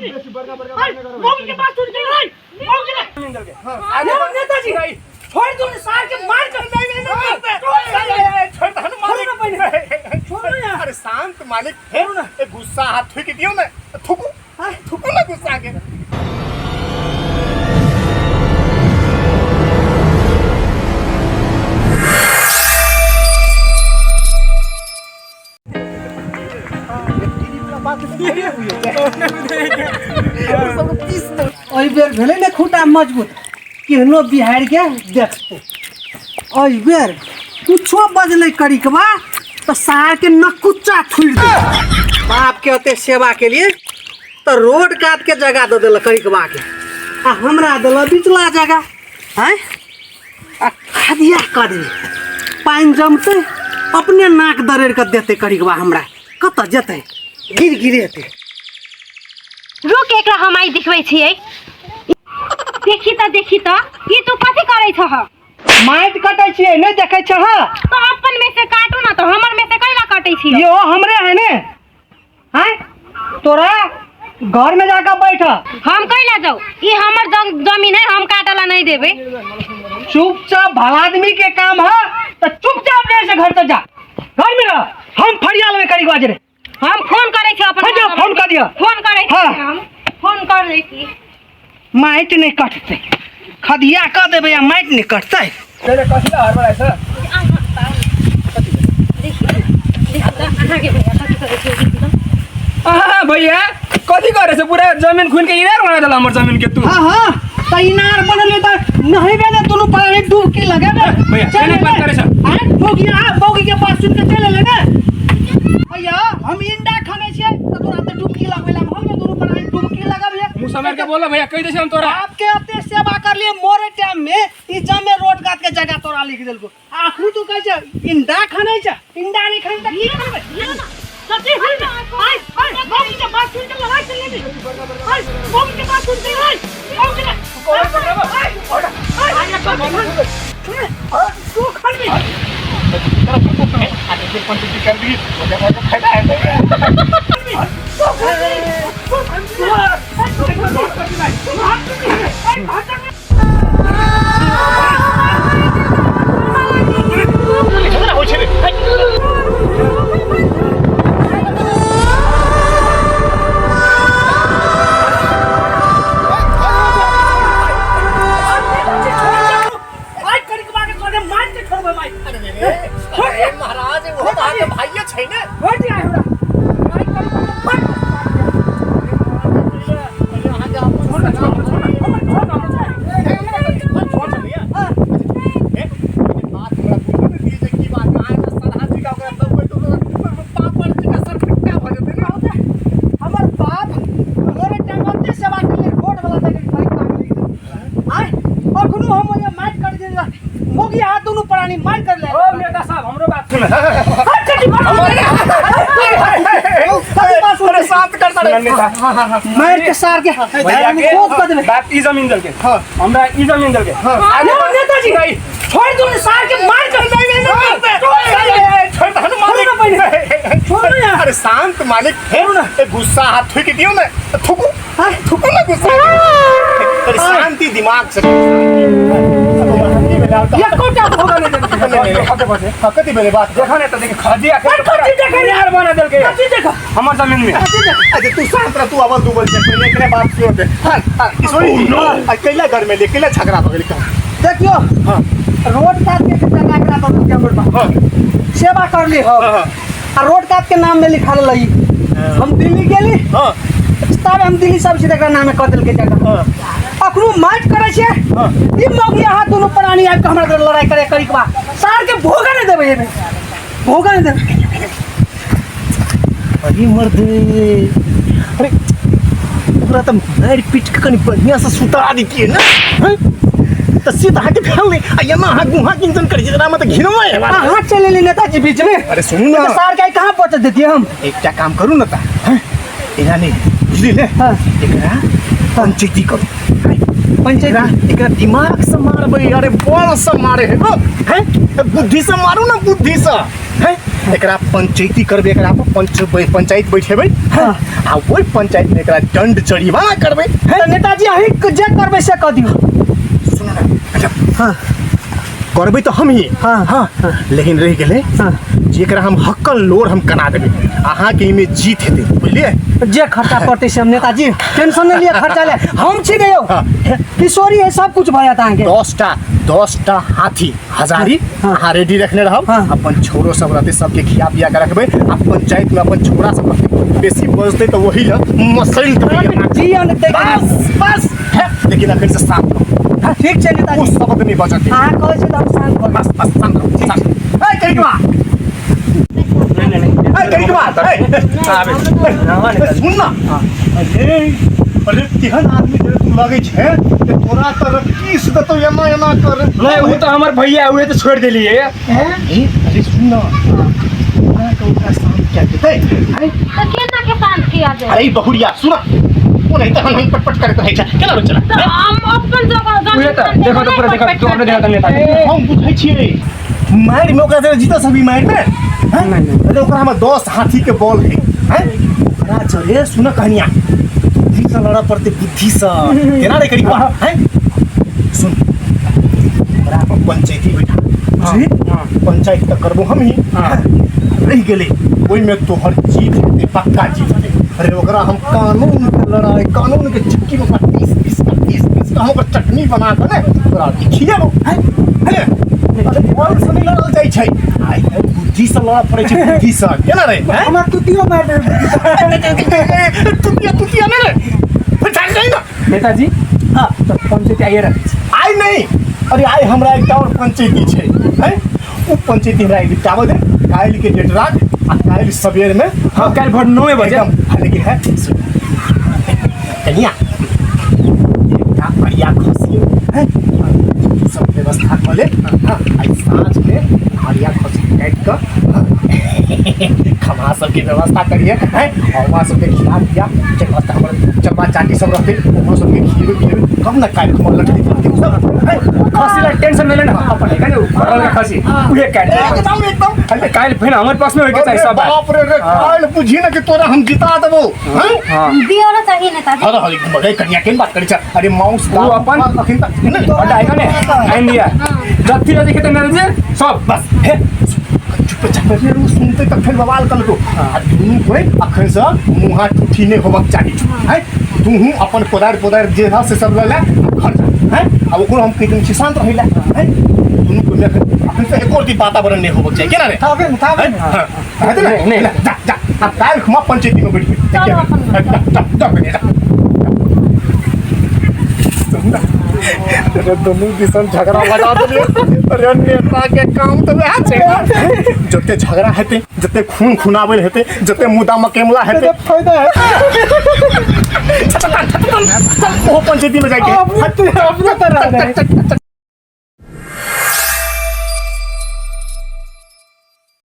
बेसी बड़का बड़का बात नहीं करो। मौगी के बात सुन के लड़ाई मौगी ने अरे नेताजी छोड़ दो सार के मार कर। नहीं नहीं नहीं, छोड़ दो ना मालिक। छोड़ो ना पहले। छोड़ो यार। अरे शांत मालिक, फिर ना ए गुस्सा हाथ थूक दियो ना, थूकू थूकू ना गुस्सा के। एहि बेर भेलै ने खूँटा मजबूत, केहनो बिहाड़ि के देखतै। एहि बेर कुछो बजलै करिकबा तऽ सारके नकुच्चा थुड़ि दे। बाप के ओते सेवा के लिए तऽ रोड कात के जगह दऽ देलक करिकबा के, आ हमरा देलक बिचला जगह। आँय, आ खदिया कऽ देबै, पानि जमतै अपने नाक दरड़ि कऽ देतै करिकबा हमरा, कतऽ जेतै गिर गिरेतै। रुक, एकरा हम आइ दिखबै छियै। देखी तऽ, देखी तऽ, ई तू कथी करै छह? माटि कटै छियै, नहि देखै छह? तऽ अपन में से काटू ना, तऽ हमर में से कैला कटै छियै? यो हमरे है ने। आँय, तोरा घर में जाकर बैठ। हम कैला जाऊ? ई हमर जमीन है, हम काटला नहीं देबै। चुपचाप, भला आदमी के काम है तो चुपचाप जाए से घर तक जा, घर में रह, हम फरिया लेबै करी बाजरे। हम फोन करै छी अपन। हाँ, जाओ, फोन कर दिअ। फोन करै छी। हाँ। हम फोन कर दै छी। माटि नहि कटतै, खदिया कऽ देबै आ माटि नहि कटतै। पहिले कथी ला हड़बड़ाइ छ? अहाँके भैया कथी करै छी? देखी तऽ। अहाँ भैया कथी करे छ? पूरा जमीन खुन के इनार बना देला हमर जमीन के तू। हाँ हाँ, तऽ इनार बनले तऽ नहेबे ने, दुनू प्राणी डुबकी लगेबे। भैया, चल एना बात एलै। करे छ। आँय, बौगी, आ, बौगी के पास सुन के चल एलै ने। भैया, हम इंडा खाने छियै तऽ तोरा तऽ डुबकी लगबै ला हम ने दुनू प्राणी डुबकी लगबियै। मुँह सम्हार के बोला भैया, कहि दै छी हम तोरा। बाप के अते सेवा कर लिए मोरे टाइम में, ई जमे रोड कात के जगह तोरा लिख देलको, आ अखनी तू कहै छ इंडा खाने छ? इंडा नहीं खाने त की खाबे? सच्ची हुई ना। आय आय, मौगी के बात सुन के लड़ाई कर लेनी। आय, मौगी के बात सुन के लड़ाई मौगी ने। आय आय, तू खड़बी। कर दी फायदा है। झगड़ा होइ छै रे। आय करिकबा के तोरे मार के छोड़बै माई। अरे महाराज, वो तऽ अहाँके भाइये छै ने। छोड़ दिया हमरा। आय करिकबा के छोड़। अहाँके अपन सगा बात हमरा बुझल नहि दियै जे की बात। अहाँ सलाह जी का ओकरा देबै तऽ ओकरा पापड़ जी का सरखट्टा भऽ जेतै ने। हमर बाप मोरे टाइम ओते सेवा के लिए रोड वाला जगह बाइक मांग ली। आय, अखनो हम ओने मार कर दे मोगी हाथ दुनू प्राणी मार कर ले। ओ नेता साहब, हमरो बात सुन। अरे शांत कर सुन नेता। मार के सार के भैया के कोक कर देबे। बाप ई जमीन देलके, हमरा ई जमीन देलके। यो नेताजी छोड़ दो सार के मार कर। नहीं नहीं नहीं, छोड़ दो ना मालिक। छोड़ो ना पहले। छोड़ो यार। अरे शांत मालिक, फिर ना ए गुस्सा हाथ थूक दियो ना, थूकू थूकू ना गुस्सा। अरे शांति दिमाग से एकोटा भोगा नहीं देबे। कथी भेलै बात? देखा ने तऽ देखी खदिया के कथी देखै रे? इनार बना देलके कथी देखा? हमर जमीन में। अच्छा तू शांत रह, तू अबल दुबल छै, पहिले एकरे बात सुन दे। हां किशोरी जी, आ कैला घर में ले कैला झगड़ा भऽ गेल कहाँ? देखियो, रोड कात के जगह एकरा दऽ देलकै हमर बाप। सेवा कर ली हम। आ रोड कात के नाम में लिखा लेलै। हम दिल्ली गेली तब हम दिल्ली सब चीज एकरा नामे कऽ देलकै जगह। अखनो माइट करै छियै ई मौगी, अहाँ दुनू प्राणी आबि कऽ हमरा लड़ाई करे करिकबा सार के भोगा नहि देबै, एहिमे भोगा नहि देबै। अरे मर्द, अरे ओकरा तऽ मारि पीट के कनि बढ़िआँ से सुता दितियै ने। हँ? तऽ से तऽ अहाँके भेल नहि, आ एना अहाँ गुहा किंचन करै छी, एकरामे तऽ घिनौना हेबाक। अहाँ चलि एली नेताजी बीच में। अरे सुनू ने। तऽ सार के आइ कहाँ पहुँच देतियै हम? एकटा काम करू ने तऽ, हँ? एकरा नहि बुझली ने। हाँ। एकरा पंचायती करू। पंचायती? एकरा एकरा दिमाग से मारबै, अरे बल से मारे है हैं, बुद्धि से मारू ना, बुद्धि से हैं। एकरा पंचायती करबै, एकरा पर पंच पंचायत बैठेबै। हाँ। आ ओहि पंचायत में एकरा दंड जरिमाना करबै। तऽ नेताजी अहीं जे करबै से कऽ दियौ। सुनू ने, अच्छा। हाँ। करबै तऽ हम ही। हाँ। हाँ, लेकिन रहि गेलै हाँ। जेकरा हम हक्कल लोर हम कना देबै, अहाँके एहिमे जीत हेतै, बुझलियै? जे खर्चा पड़तै से हम, नेताजी टेंशन नहि लिअ, खर्चा ले हम छी ने यौ। हाँ। किशोरी है, सब कुछ भऽ जायत अहाँके। 10टा हाथी हजारी। हाँ। अहाँ रेडी रखने रहब। हाँ। अपन छोरो सब रहतै, सबके खिया पिया के रखबै आ पंचायत में अपन छोरा सब रहतै, बेसी बजतै तऽ वही लए मसैल देबै। जी अनतै। बस बस हे, लेकिन अखन से शांत रहू। ठीक छै ओ नेताजी। शब्द नहि बजत। अहाँ कहै छी तऽ हम शान्त भऽ बस बस, शांत रहू, शांत। ए करिकवा, ए करिकवा, ए ए, सुन ना। अरे अरे, केहन आदमी जे तू लगै छै जे तोरा तर किस देतौ, एना एना कर। नहीं, वो तो हमर भैया उहे तो छोड़ देलिए। ए, अरे सुन ना, तोरा के ओकरा शांत क्या देतै हैं? तऽ केना के शांत किया जाय? अरे ई बहुरिया, सुन, ओ नहीं तऽ हन हन पटपट करैत रहै छै, केना रोचला? तऽ हम अपन जगह उहे तो देखो तो पूरा देखो तू अपने देखो तो नेताजी। हम बुझै छियै, मारि में ओकरा जरा जीतऽ सभी मारि में हैं? अरे ओकरा हमर 10 हाथी के बॉल है हैं? ओकरा जरे सुन कहनिया, बुद्धि से लड़ऽ पड़तै, बुद्धि से। केना रे करी हैं? सुन, ओकरा पर पंचायती बैठा, बुझली? पंचायत तऽ करबो हम ही। रहि गेलै ओहिमे तोहर जीत हेतै, पक्का जीत हेतै। अरे ओकरा हम कानून के लड़ाई, कानून के चक्की में ओकरा पीस पीस कऽ, पीस पीस कऽ हम ओकर चटनी बना कऽ ने ओकरा खिएबो हैं? है ने? अरे बल से नहि लड़ल जाइ छै, आइ काल्हि बुद्धि से लड़ऽ पड़ै छै, बुद्धि से। केना रे हैं? हमरा तुतियो मारि देबै। तुतिया तुतिया नहि रे, फिर झाड़ि जाइ ना। नेताजी, हाँ, तो पंचायती आइए रखै छी। आइ नहि, अरे आइ हमरा एकटा आओर पंचायती छै हैं? ओ पंचायती हमरा निपटाबऽ दे, काल्हि के डेट राख आ काल्हि सबेर में। हाँ, काल्हि भोर 9 बजे। एकदम। हाँ, लेकिन है सुन कनिया, एकटा अरिया खसी है, तू सब व्यवस्था कऽ ले। हाँ, आइ साँझ में अरिया खसी काटि कऽ, हाँ, खमा सबके व्यवस्था करिए हैं, और वहाँ सबके खिला पिया। चलवा हमर चलवा चाटी सब रहतै, ओकरो सबके खिएबै पिएबै, कब ने काल्हि खुमा लटकै फटकै सब हैं? खसी ला टेंशन नहीं लेना, अपन है ने बरल का खसी उहे काट दे। एकदम एकदम। अरे काल्हि फेर हमर पास में होइके चाही सब बात। बाप रे रे, काल्हि बुझी ने कि तोरा हम जिता देबो हैं? हाँ। दियरो चाही नेताजी। अरे अरे मगे कनिया, केन बात करै छ? अरे माउस ओ अपन अखन तक नहि बड्ड आइ ने आइन दिया जत्ती रहे खेते नेताजी सब। बस हे, चुप चाप रे, ओ सुनते तऽ फेर बवाल कलको। आ दुनू कोइ अखन से मुँहा ठूठी नहि होबक चाही हैं। तूहू अपन कोदारि पोदारि जे है से सब लऽ ले, घर जा हैं। आ ओकरो हम कहि देने छी शांत रहै लए हैं। दुनू कोइ अखन अखन से एको रत्ती वातावरण नहि होबक चाही, केना रे? थाबे ने, थाबे ने। हाँ, हेतै ने? नहि, नहि। जा जा, आ काल्हि खुमा पंचायती में बैठबै। चलो अपन घर। जा जा जा कनिया, जा। अरे दुनू दिसन झगड़ा लगा देलियै। अरे नेता के काम तऽ वएह छै ने, जते झगड़ा हेतै, जते खून खुनाबै हेतै, जते मुद्दा मकेमला हेतै, फायदा है। चल, चल, चल, चल, ओहो पंचायती में जाके अपने अपने तरह रहे।